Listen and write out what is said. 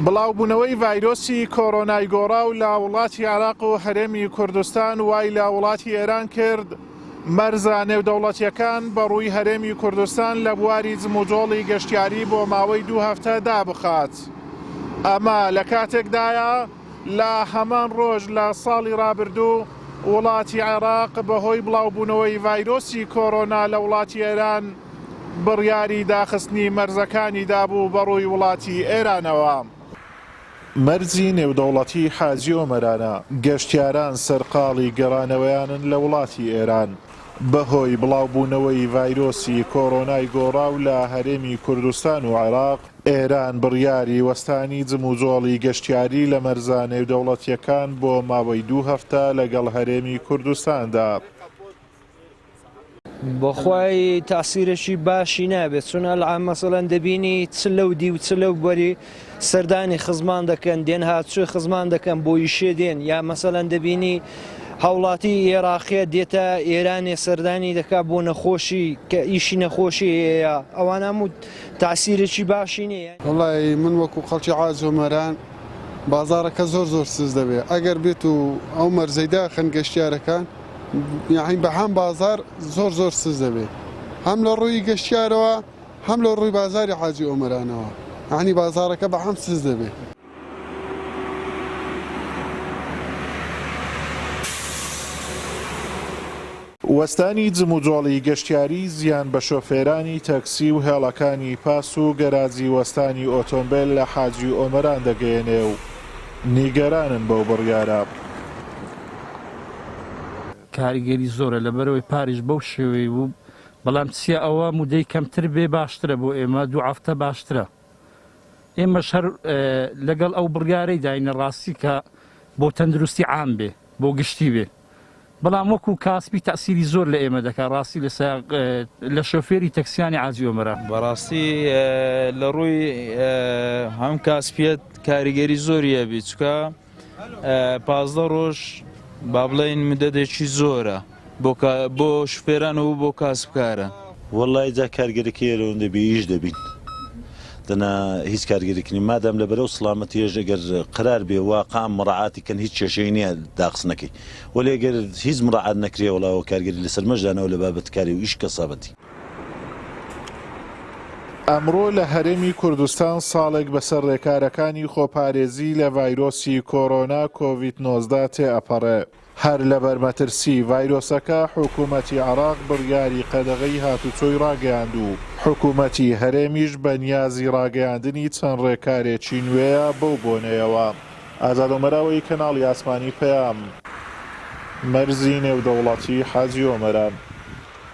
بڵاوبوونەوەی ڤایرۆسی کۆرۆنای گۆڕاو لە وڵاتی عێراق و هەرێمی کوردستان وای لە وڵاتی ئێران کرد مەرزە نێودەوڵەتییەکان بەڕووی هەرێمی کوردستان لە بواری جموجۆڵی گەشتیاری بۆ ماوەی دوو هەفتە دابخات. ئەمە لە کاتێکدایە لە هەمان ڕۆژ لە ساڵی ڕابردوو وڵاتی عێراق بەهۆی بڵاوبوونەوەی ڤایرۆسی کۆرۆنا لە وڵاتی ئێران بڕیاری داخستنی مەرزەکانی دابوو بەڕووی وڵاتی ئێرانەوە. مەرزی نێودەوڵەتی حاجی ئۆمەرانە، گەشتیاران سەرقاڵی گەڕانەوەیانن لە وڵاتی ئێران بەهۆی بڵاوبوونەوەی ڤایرۆسی کۆرۆنای گۆڕاو لە هەرێمی کوردستان و عێراق، ئێران بڕیاری وەستانی جموجۆڵی گەشتیاری لە مەرزە نێودەوڵەتییەکان بۆ ماوەی دوو هەفتە لەگەڵ هەرێمی کوردستان دا. بەخوای تاسیرێکی باشی نابێت چون ئەلعام مەسەلەن دەبینی چ لەو دی و چ لەو بەری سەردانی خزمان دەکەن دێن هاتووی خزمان دەکەن بۆ ئیشێ دێن یا مەسەلەن دەبینی هاوڵاتی ئێراقیە دێتە ئێرانێ سەردانی دەکا بۆ نەخۆشی کە ئیشی نەخۆشی هەیە ئەوان هەموو تاسیرێکی باشی نییە. وەڵی من وەکو خەڵکی عاج ئۆمەران بازاڕەکە زۆر زۆر سست دەبێت ئەگەر بێت و ئەو مەرزەی داخن گەشتیارەکان یاعین بە هەم بازار زۆر زۆر سست دەبێت هەم لە ڕووی گەشتیارەوە هەم لە ڕووی بازاری حاجی ئۆمەرانەوە یعنی بازارەکە بە هەم سست دەبێت. وەستانی جموجۆڵی گەشتیاری زیان بە شۆفێرانی تەکسی و هێڵەکانی پاس و گەراجی وەستانی ئۆتۆمبێل لە حاجی ئۆمەران دەگەیەنێ و نیگەرانن بەو بڕیارە. کاریگەری زۆرە لەبەرئەوەی پاریش بەو شێوەی بوو بەڵام چیە ئەوە مودەی کەمتر بێ باشترە بۆ ئێمە دوو هەفتە باشترە ئێمەش هەر لەگەڵ ئەو بڕیارەی داینە ڕاستی کە بۆ تەندروستی عام بێ بۆ گشتی بێ بەڵام وەکو کاسپی تەئسیری زۆر لە ئێمە دەکا ڕاستی لە سایەق لە شۆفێری تەکسیانی عاجی ئۆمەران. بەڕاستی لە ڕووی هەم کاسپیەت کاریگەری زۆری هەبی چکە 15 ڕۆژ با بڵێین مدەدێکی زۆرە بۆ شوفێران و بۆ کاسبکاران. وەڵای جا کارگەرەکەی ئێرەوەندە بێ ئیش دەبین دەنا هیچ کارگەرێک نی مادام لەبەرەو سڵامەتیەش ئەگەر قەرار بێ واقعا مڕاعاتی کەن هیچ کێشەی نییە داخستنەکەی وەلێ گەر هیچ مڕاعات نەکرێ وەڵا ئەوە کارگەری لەسەر مەش داناوە لە بابەت کاری و ئیش کەسابەتی. ئەمڕۆ لە هەرێمی کوردستان ساڵێک بەسەر رێکارەکانی خۆپارێزی لە ڤایرۆسی کۆرۆنا کۆڤید 19 تێئەپەڕێ. هەر لەبەر مەترسی ڤایرۆسەکە حکومەتی عێراق بڕیاری قەدەغەی هاتوچۆی ڕاگەیاند و حکومەتی هەرێمیش بەنیازی ڕاگەیاندنی چەند ڕێکارێکی نوێیە بەو بۆنەیەوە. ئازاد ئۆمەراوەیی کەناڵی ئاسمانی پەیام، مەرزی نێودەوڵەتی حاجی ئۆمەران.